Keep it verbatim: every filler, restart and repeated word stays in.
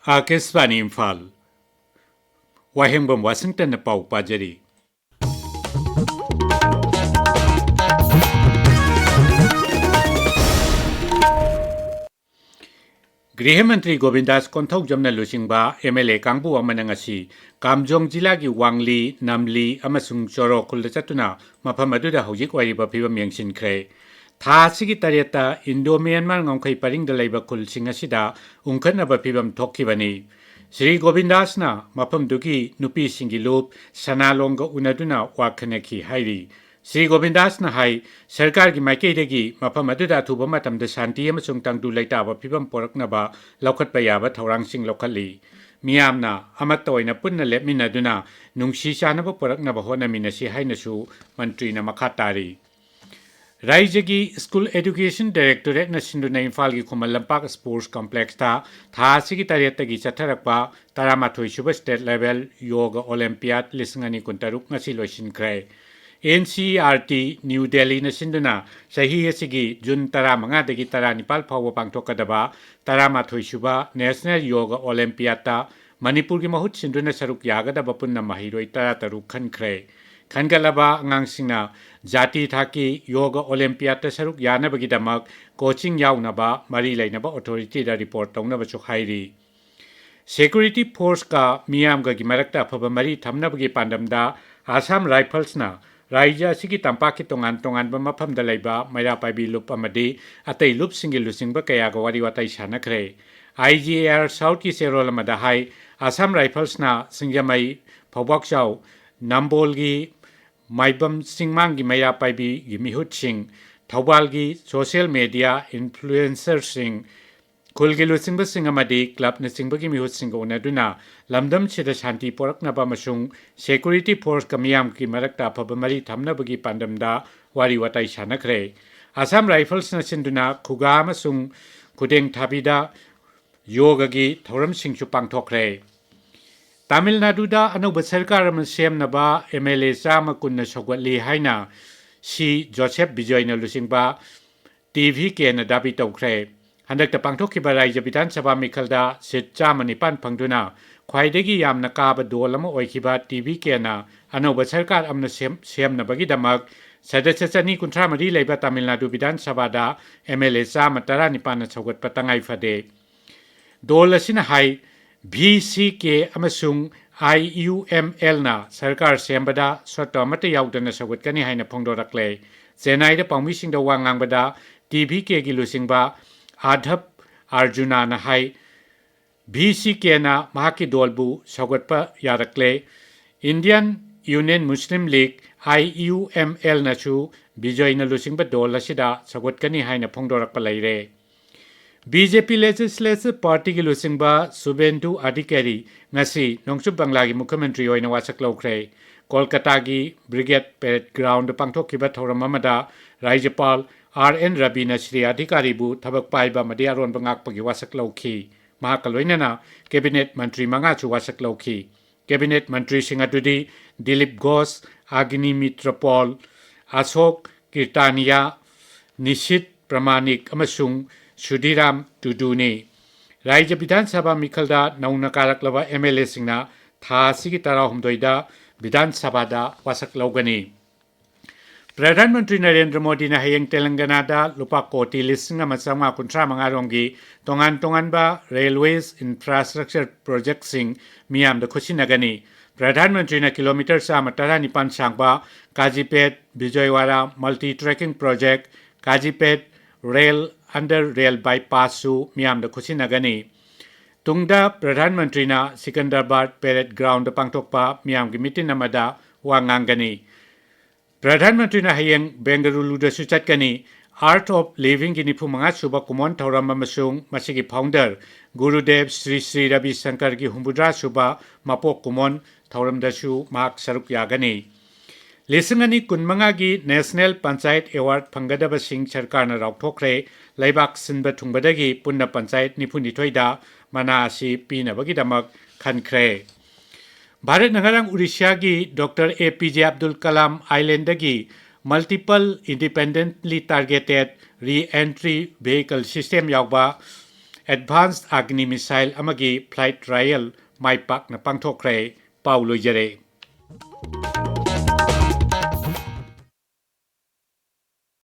ꯑꯥꯀꯥꯁꯕꯥꯅꯤ ꯏꯝꯐꯥꯜ꯫ ꯋꯥꯍꯦꯡꯕꯝ ꯋꯥꯁꯤꯡꯇꯟꯅ ꯄꯥꯎ ꯄꯥꯖꯔꯤ꯫ ꯒ꯭ꯔꯤꯍ ꯃꯟꯇ꯭ꯔꯤ ꯒꯣꯕꯤꯟꯗꯥꯁ ꯀꯣꯟꯊꯧꯖꯝꯅ ꯂꯨꯆꯤꯡꯕ ꯑꯦꯝ ꯑꯦꯜ ꯑꯦ ꯀꯥꯡꯕꯨ ꯑꯃꯅ ꯉꯁꯤ ꯀꯥꯝꯖꯣꯡ ꯖꯤꯂꯥꯒꯤ ꯋꯥꯡꯂꯤ, ꯅꯝꯂꯤ ꯑꯃꯁꯨꯡ ꯆꯣꯔꯣ ꯈꯨꯜꯗ ꯆꯠꯇꯨꯅ ꯃꯐꯝ ꯑꯗꯨꯗ ꯍꯧꯖꯤꯛ ꯑꯣꯏꯔꯤꯕ ꯐꯤꯕꯝ ꯌꯦꯡꯁꯤꯟꯈ꯭ꯔꯦ꯫ ꯊꯥ ꯑꯁꯤꯒꯤ ꯇꯔꯦꯠꯇ ꯏꯟꯗꯣ ꯃ꯭ꯌꯥꯟꯃꯥꯔ ꯉꯝꯈꯩ ꯄꯔꯤꯡꯗ ꯂꯩꯕ ꯈꯨꯜꯁꯤꯡ ꯑꯁꯤꯗ ꯎꯪꯈꯠꯅꯕ ꯐꯤꯕꯝ ꯊꯣꯛꯈꯤꯕꯅꯤ꯫ ꯁ꯭ꯔꯤ ꯒꯣꯕꯤꯟꯗꯥꯁꯅ ꯃꯐꯝꯗꯨꯒꯤ ꯅꯨꯄꯤꯁꯤꯡꯒꯤ ꯂꯨꯞ ꯁꯅꯥꯂꯣꯡꯒ ꯎꯅꯗꯨꯅ ꯋꯥ ꯈꯟꯅꯈꯤ ꯍꯥꯏꯔꯤ꯫ ꯁ꯭ꯔꯤ ꯒꯣꯕꯤꯟꯗꯥꯁꯅ ꯍꯥꯏ, ꯁꯔꯀꯥꯔꯒꯤ ꯃꯥꯏꯀꯩꯗꯒꯤ ꯃꯐꯝ ꯑꯗꯨꯗ ꯑꯊꯨꯕ ꯃꯇꯝꯗ ꯁꯥꯟꯇꯤ ꯑꯃꯁꯨꯡ ꯇꯪꯗꯨ ꯂꯩꯇꯥꯕ ꯐꯤꯕꯝ ꯄꯨꯔꯛꯅꯕ ꯂꯧꯈꯠꯄ ꯌꯥꯕ ꯊꯧꯔꯥꯡꯁꯤꯡ ꯂꯧꯈꯠꯂꯤ꯫ ꯃꯤꯌꯥꯝꯅ ꯑꯃꯠꯇ ꯑꯣꯏꯅ ꯄꯨꯟꯅ ꯂꯦꯞꯃꯤꯟꯅꯗꯨꯅ ꯅꯨꯡꯁꯤ ꯆꯥꯟꯅꯕ ꯄꯨꯔꯛꯅꯕ ꯍꯣꯠꯅꯃꯤꯟꯅꯁꯤ ꯍꯥꯏꯅꯁꯨ ꯃꯟꯇ꯭ꯔꯤꯅ ꯃꯈꯥ ꯇꯥꯔꯤ꯫ ꯔꯥꯏꯖ꯭ꯌꯒꯤ ꯁ꯭ꯀꯨꯜ ꯑꯦꯗꯨꯀꯦꯁꯟ ꯗꯥꯏꯔꯦꯛꯇꯣꯔꯦꯠꯅ ꯁꯤꯟꯗꯨꯅ ꯏꯝꯐꯥꯜꯒꯤ ꯈꯨꯃꯟ ꯂꯝꯄꯥꯛ ꯁ꯭ꯄꯣꯔꯠꯁ ꯀꯝꯄ꯭ꯂꯦꯛꯁꯇ ꯊꯥ ꯑꯁꯤꯒꯤ ꯇꯔꯦꯠꯇꯒꯤ ꯆꯠꯊꯔꯛꯄ ꯇꯔꯥꯃꯥꯊꯣꯏ ꯁꯨꯕ ꯁ꯭ꯇꯦꯠ ꯂꯦꯚꯦꯜ ꯌꯣꯒ ꯑꯣꯂꯦꯝꯄꯤꯌꯥꯠ ꯂꯤꯁꯤꯡ ꯑꯅꯤ ꯀꯨꯟꯇꯔꯨꯛ ꯉꯁꯤ ꯂꯣꯏꯁꯤꯟꯈ꯭ꯔꯦ꯫ N C E R T new ꯗꯦꯜꯂꯤꯅ ꯁꯤꯟꯗꯨꯅ ꯆꯍꯤ ꯑꯁꯤꯒꯤ ꯖꯨꯟ ꯇꯔꯥꯃꯉꯥꯗꯒꯤ ꯇꯔꯥꯅꯤꯄꯥꯜ ꯐꯥꯎꯕ ꯄꯥꯡꯊꯣꯛꯀꯗꯕ ꯇꯔꯥꯃꯥꯊꯣꯏ ꯁꯨꯕ ꯅꯦꯁꯅꯦꯜ ꯌꯣꯒ ꯑꯣꯂꯦꯝꯄꯤꯌꯥꯠꯇ ꯃꯅꯤꯄꯨꯔꯒꯤ ꯃꯍꯨꯠ ꯁꯤꯟꯗꯨꯅ ꯁꯔꯨꯛ ꯌꯥꯒꯗꯕ ꯄꯨꯟꯅ ꯃꯍꯩꯔꯣꯏ ꯇꯔꯥꯇꯔꯨꯛ ꯈꯟꯈ꯭ꯔꯦ꯫ ꯈꯟꯒꯠꯂꯕ ꯑꯉꯥꯡꯁꯤꯡꯅ ꯖꯥꯇꯤ ꯊꯥꯛꯀꯤ ꯌꯣꯒ ꯑꯣꯂꯦꯝꯄꯤꯌꯥꯠꯇ ꯁꯔꯨꯛ ꯌꯥꯅꯕꯒꯤꯗꯃꯛ ꯀꯣꯆꯤꯡ ꯌꯥꯎꯅꯕ ꯃꯔꯤ ꯂꯩꯅꯕ ꯑꯣꯊꯣꯔꯤꯇꯤꯗ ꯔꯤꯄꯣꯔꯠ ꯇꯧꯅꯕꯁꯨ ꯍꯥꯏꯔꯤ꯫ ꯁꯦꯀ꯭ꯌꯨꯔꯤꯇꯤ ꯐꯣꯔꯁꯀ ꯃꯤꯌꯥꯝꯒꯒꯤ ꯃꯔꯛꯇ ꯑꯐꯕ ꯃꯔꯤ ꯊꯝꯅꯕꯒꯤ ꯄꯥꯟꯗꯝꯗ ꯑꯁꯥꯝ ꯔꯥꯏꯐꯜꯁꯅ ꯔꯥꯖ꯭ꯌ ꯑꯁꯤꯒꯤ ꯇꯝꯄꯥꯛꯀꯤ ꯇꯣꯉꯥꯟ ꯇꯣꯉꯥꯟꯕ ꯃꯐꯝꯗ ꯂꯩꯕ ꯃꯩꯔꯥ ꯄꯥꯏꯕꯤ ꯂꯨꯞ ꯑꯃꯗꯤ ꯑꯇꯩ ꯂꯨꯞꯁꯤꯡꯒꯤ ꯂꯨꯆꯤꯡꯕ ꯀꯌꯥꯒ ꯋꯥꯔꯤ ꯋꯥꯇꯥꯏ ꯁꯥꯟꯅꯈ꯭ꯔꯦ꯫ ꯑꯥꯏ ꯖꯤ ꯑꯦ ꯑꯥꯔ ꯁꯥꯎꯠꯀꯤ ꯆꯦꯔꯣꯜ ꯑꯃꯗ ꯍꯥꯏ, ꯑꯁꯥꯝ ꯔꯥꯏꯐꯜꯁꯅ ꯁꯤꯡꯖꯃꯩ, ꯐꯧꯕꯥꯛꯆꯥꯎ, ꯅꯝꯕꯣꯜꯒꯤ ꯃꯥꯏꯕꯝ ꯆꯤꯡꯃꯥꯡꯒꯤ ꯃꯩꯔꯥ ꯄꯥꯏꯕꯤꯒꯤ ꯃꯤꯍꯨꯠꯁꯤꯡ, ꯊꯧꯕꯥꯜꯒꯤ ꯁꯣꯁꯤꯌꯦꯜ ꯃꯦꯗꯤꯌꯥ ꯏꯟꯐ꯭ꯂꯨꯑꯦꯟꯁꯔꯁꯤꯡ, ꯈꯨꯜꯒꯤ ꯂꯨꯆꯤꯡꯕꯁꯤꯡ ꯑꯃꯗꯤ ꯀ꯭ꯂꯕꯅꯆꯤꯡꯕꯒꯤ ꯃꯤꯍꯨꯠꯁꯤꯡꯒ ꯎꯅꯗꯨꯅ ꯂꯝꯗꯝꯁꯤꯗ ꯁꯥꯟꯇꯤ ꯄꯨꯔꯛꯅꯕ ꯑꯃꯁꯨꯡ ꯁꯦꯀ꯭ꯌꯨꯔꯤꯇꯤ ꯐꯣꯔꯁꯀ ꯃꯤꯌꯥꯝꯒꯤ ꯃꯔꯛꯇ ꯑꯐꯕ ꯃꯔꯤ ꯊꯝꯅꯕꯒꯤ ꯄꯥꯟꯗꯝꯗ ꯋꯥꯔꯤ ꯋꯥꯇꯥꯏ ꯁꯥꯟꯅꯈ꯭ꯔꯦ꯫ ꯑꯁꯥꯝ ꯔꯥꯏꯐꯜꯁꯅ ꯁꯤꯟꯗꯨꯅ ꯈꯨꯒꯥ ꯑꯃꯁꯨꯡ ꯈꯨꯗꯦꯡ ꯊꯥꯕꯤꯗ ꯌꯣꯒꯒꯤ ꯊꯧꯔꯝꯁꯤꯡꯁꯨ ꯄꯥꯡꯊꯣꯛꯈ꯭ꯔꯦ꯫ ꯇꯥꯃꯤꯜ ꯅꯥꯗꯨꯗ ꯑꯅꯧꯕ ꯁꯔꯀꯥꯔ ꯑꯃ ꯁꯦꯝꯅꯕ ꯑꯦꯝ ꯑꯦꯜ ꯑꯦ ꯆꯥꯝꯃ ꯀꯨꯟꯅ ꯁꯧꯒꯠꯂꯤ ꯍꯥꯏꯅ ꯁꯤ ꯖꯣꯁꯦꯐ ꯕꯤꯖꯣꯏꯅ ꯂꯨꯆꯤꯡꯕ ꯇꯤ ꯚꯤ ꯀꯦꯅ ꯗꯥꯕꯤ ꯇꯧꯈ꯭ꯔꯦ꯫ ꯍꯟꯗꯛꯇ ꯄꯥꯡꯊꯣꯛꯈꯤꯕ ꯔꯥꯖ꯭ꯌ ꯕꯤꯙꯥꯟ ꯁꯚꯥ ꯃꯤꯈꯜꯗ ꯁꯤꯠ ꯆꯥꯝꯃ ꯅꯤꯄꯥꯟ ꯐꯪꯗꯨꯅ ꯈ꯭ꯋꯥꯏꯗꯒꯤ ꯌꯥꯝꯅ ꯀꯥꯕ ꯗꯣꯜ ꯑꯃ ꯑꯣꯏꯈꯤꯕ ꯇꯤ ꯚꯤ ꯀꯦꯅ ꯑꯅꯧꯕ ꯁꯔꯀꯥꯔ ꯑꯃꯅ ꯁꯦꯝ-, ꯁꯦꯝꯅꯕꯒꯤꯗꯃꯛ ꯁꯗꯁ꯭ꯌ ꯆꯅꯤ ꯀꯨꯟꯊ꯭ꯔꯥ ꯃꯔꯤ ꯂꯩꯕ ꯇꯥꯃꯤꯜ ꯅꯥꯗꯨ ꯕꯤꯙꯥꯟ ꯁꯚꯥꯗ ꯑꯦꯝ ꯑꯦꯜ ꯑꯦ ꯆꯥꯝꯃ ꯇꯔꯥꯅꯤꯄꯥꯟꯅ ꯁꯧꯒꯠꯄ ꯇꯉꯥꯏ ꯐꯗꯦ꯫ ꯗꯣꯜ ꯑꯁꯤꯅ ꯍꯥꯏ, ꯚꯤ ꯁꯤ ꯀꯦ ꯑꯃꯁꯨꯡ ꯑꯥꯏ ꯌꯨ ꯑꯦꯝ ꯑꯦꯜꯅ ꯁꯔꯀꯥꯔ ꯁꯦꯝꯕꯗ ꯁꯣꯠꯄ ꯑꯃꯠꯇ ꯌꯥꯎꯗꯅ ꯁꯧꯒꯠꯀꯅꯤ ꯍꯥꯏꯅ ꯐꯣꯡꯗꯣꯔꯛꯂꯦ꯫ ꯆꯦꯟꯅꯥꯏꯗ ꯄꯥꯎꯃꯤꯁꯤꯡꯗ ꯋꯥ ꯉꯥꯡꯕꯗ ꯇꯤ ꯚꯤ ꯀꯦꯒꯤ ꯂꯨꯆꯤꯡꯕ ꯑꯥꯙꯞ ꯑꯥꯔꯖꯨꯅꯥꯅ ꯍꯥꯏ, ꯚꯤ ꯁꯤ ꯀꯦꯅ ꯃꯍꯥꯛꯀꯤ ꯗꯣꯜꯕꯨ ꯁꯧꯒꯠꯄ ꯌꯥꯔꯛꯂꯦ꯫ Indian union Muslim league, I U M ꯑꯦꯜꯅꯁꯨ ꯕꯤꯖꯣꯏꯅ ꯂꯨꯆꯤꯡꯕ ꯗꯣꯜ ꯑꯁꯤꯗ ꯁꯧꯒꯠꯀꯅꯤ ꯍꯥꯏꯅ ꯐꯣꯡꯗꯣꯔꯛꯄ ꯂꯩꯔꯦ꯫ ꯕꯤ ꯖꯦ ꯄꯤ Legislative Partyꯒꯤ ꯂꯨꯆꯤꯡꯕ ꯁꯨꯚꯦꯟꯗꯨ ꯑꯙꯤꯀꯥꯔꯤ ꯉꯁꯤ ꯅꯣꯡꯆꯨꯞ ꯕꯪꯒ꯭ꯂꯥꯒꯤ ꯃꯨꯈ꯭ꯌ ꯃꯟꯇ꯭ꯔꯤ ꯑꯣꯏꯅ ꯋꯥꯁꯛ ꯂꯧꯈ꯭ꯔꯦ꯫ ꯀꯣꯜꯀꯇꯥꯒꯤ ꯕ꯭ꯔꯤꯒꯦꯗ ꯄꯦꯔꯦꯗ ꯒ꯭ꯔꯥꯎꯟꯗ ꯄꯥꯡꯊꯣꯛꯈꯤꯕ ꯊꯧꯔꯝ ꯑꯃꯗ ꯔꯥꯖ꯭ꯌꯄꯥꯜ ꯑꯥꯔ ꯑꯦꯟ ꯔꯕꯤꯅ ꯁ꯭ꯔꯤ ꯑꯙꯤꯀꯥꯔꯤꯕꯨ ꯊꯕꯛ ꯄꯥꯏꯕ ꯑꯃꯗꯤ ꯑꯔꯣꯟꯕ ꯉꯥꯛꯄꯒꯤ ꯋꯥꯁꯛ ꯂꯧꯈꯤ꯫ ꯃꯍꯥꯛꯀ ꯂꯣꯏꯅꯅ ꯀꯦꯕꯤꯅꯦꯠ ꯃꯟꯇ꯭ꯔꯤ ꯃꯉꯥꯁꯨ ꯋꯥꯁꯛ ꯂꯧꯈꯤ꯫ ꯀꯦꯕꯤꯅꯦꯠ ꯃꯟꯇ꯭ꯔꯤꯁꯤꯡ ꯑꯗꯨꯗꯤ ꯗꯤꯂꯤꯞ ꯘꯣꯁ, ꯑꯒꯅꯤꯃꯤꯇ꯭ꯔ ꯄꯣꯜ, ꯑꯁꯣꯛ ꯀꯤꯔꯇꯥꯅꯤꯌꯥ, ꯅꯤꯁꯤꯠ ꯄ꯭ꯔꯃꯥꯅꯤꯛ ꯑꯃꯁꯨꯡ ꯁꯨꯙꯤꯔꯥꯝ ꯇꯨꯗꯨꯅꯤ꯫ ꯔꯥꯖ꯭ꯌ ꯕꯤꯙꯥꯟ ꯁꯚꯥ ꯃꯤꯈꯜꯗ ꯅꯧꯅ ꯀꯥꯔꯛꯂꯕ ꯑꯦꯝ ꯑꯦꯜ ꯑꯦꯁꯤꯡꯅ ꯊꯥ ꯑꯁꯤꯒꯤ ꯇꯔꯥꯍꯨꯝꯗꯣꯏꯗ ꯕꯤꯙꯥꯟ ꯁꯚꯥꯗ ꯋꯥꯁꯛ ꯂꯧꯒꯅꯤ꯫ ꯄ꯭ꯔꯙꯥꯟ ꯃꯟꯇ꯭ꯔꯤ ꯅꯔꯦꯟꯗ꯭ꯔ ꯃꯣꯗꯤꯅ ꯍꯌꯦꯡ ꯇꯦꯂꯪꯒꯅꯥꯗ ꯂꯨꯄꯥ ꯀꯣꯇꯤ ꯂꯤꯁꯤꯡ ꯑꯃ ꯆꯥꯝꯃꯉꯥ ꯀꯨꯟꯊ꯭ꯔꯥ ꯃꯉꯥ ꯔꯣꯝꯒꯤ ꯇꯣꯉꯥꯟ ꯇꯣꯉꯥꯟꯕ railways infrastructure projectꯁꯤꯡ ꯃꯤꯌꯥꯝꯗ ꯈꯨꯠꯁꯤꯟꯅꯒꯅꯤ꯫ ꯄ꯭ꯔꯙꯥꯟ ꯃꯟꯇ꯭ꯔꯤꯅ ꯀꯤꯂꯣꯃꯤꯇꯔ ꯆꯥꯝꯃ ꯇꯔꯥꯅꯤꯄꯥꯟ ꯁꯥꯡꯕ ꯀꯥꯖꯤꯄꯦꯠ ꯕꯤꯖꯣꯌꯋꯥꯔꯥ multi tracking project, ꯀꯥꯖꯤꯄꯦꯠ rail under rail bypassꯁꯨ ꯃꯤꯌꯥꯝꯗ ꯈꯨꯠꯁꯤꯟꯅꯒꯅꯤ꯫ ꯇꯨꯡꯗ ꯄ꯭ꯔꯙꯥꯟ ꯃꯟꯇ꯭ꯔꯤꯅ ꯁꯤꯀꯟꯗꯔꯕꯥꯗ ꯄꯦꯔꯦꯗ ꯒ꯭ꯔꯥꯎꯟꯗ ꯄꯥꯡꯊꯣꯛꯄ ꯃꯤꯌꯥꯝꯒꯤ ꯃꯤꯇꯤꯟ ꯑꯃꯗ ꯋꯥ ꯉꯥꯡꯒꯅꯤ꯫ ꯄ꯭ꯔꯙꯥꯟ ꯃꯟꯇ꯭ꯔꯤꯅ ꯍꯌꯦꯡ ꯕꯦꯡꯒꯂꯨꯔꯨꯗꯁꯨ ꯆꯠꯀꯅꯤ꯫ Art of Livingꯒꯤ ꯅꯤꯐꯨ ꯃꯉꯥ ꯁꯨꯕ ꯀꯨꯃꯣꯟ ꯊꯧꯔꯝ ꯑꯃꯁꯨꯡ ꯃꯁꯤꯒꯤ founder ꯒꯨꯔꯨꯗꯦꯕ ꯁ꯭ꯔꯤ ꯁ꯭ꯔꯤ ꯔꯕꯤ ꯁꯪꯀꯔꯒꯤ ꯍꯨꯝꯐꯨꯇꯔꯥ ꯁꯨꯕ ꯃꯄꯣꯛ ꯀꯨꯃꯣꯟ ꯊꯧꯔꯝꯗꯁꯨ ꯃꯍꯥꯛ ꯁꯔꯨꯛ ꯌꯥꯒꯅꯤ꯫ ꯂꯤꯁꯤꯡ ꯑꯅꯤ ꯀꯨꯟꯃꯉꯥꯒꯤ National Panchayat Award ꯐꯪꯒꯗꯕꯁꯤꯡ ꯁꯔꯀꯥꯔꯅ ꯂꯥꯎꯊꯣꯛꯈ꯭ꯔꯦ꯫ ꯂꯩꯕꯥꯛ ꯁꯤꯟꯕ ꯊꯨꯡꯕꯗꯒꯤ ꯄꯨꯟꯅ ꯄꯟꯆꯥꯌꯠ ꯅꯤꯐꯨꯅꯤꯊꯣꯏꯗ ꯃꯅꯥ ꯑꯁꯤ ꯄꯤꯅꯕꯒꯤꯗꯃꯛ ꯈꯟꯈ꯭ꯔꯦ꯫ ꯚꯥꯔꯠꯅ ꯉꯔꯥꯡ ꯎꯔꯤꯁ꯭ꯌꯥꯒꯤ doctor A P J Abdul Kalam ꯑꯥꯏꯂꯦꯟꯗꯒꯤ Multiple Independently Targeted Re-entry Vehicle System ꯌꯥꯎꯕ Advanced Agni Missile ꯑꯃꯒꯤ Flight Trial ꯃꯥꯏ ꯄꯥꯛꯅ ꯄꯥꯡꯊꯣꯛꯈ꯭ꯔꯦ꯫ ꯄꯥꯎ ꯂꯣꯏꯖꯔꯦ꯫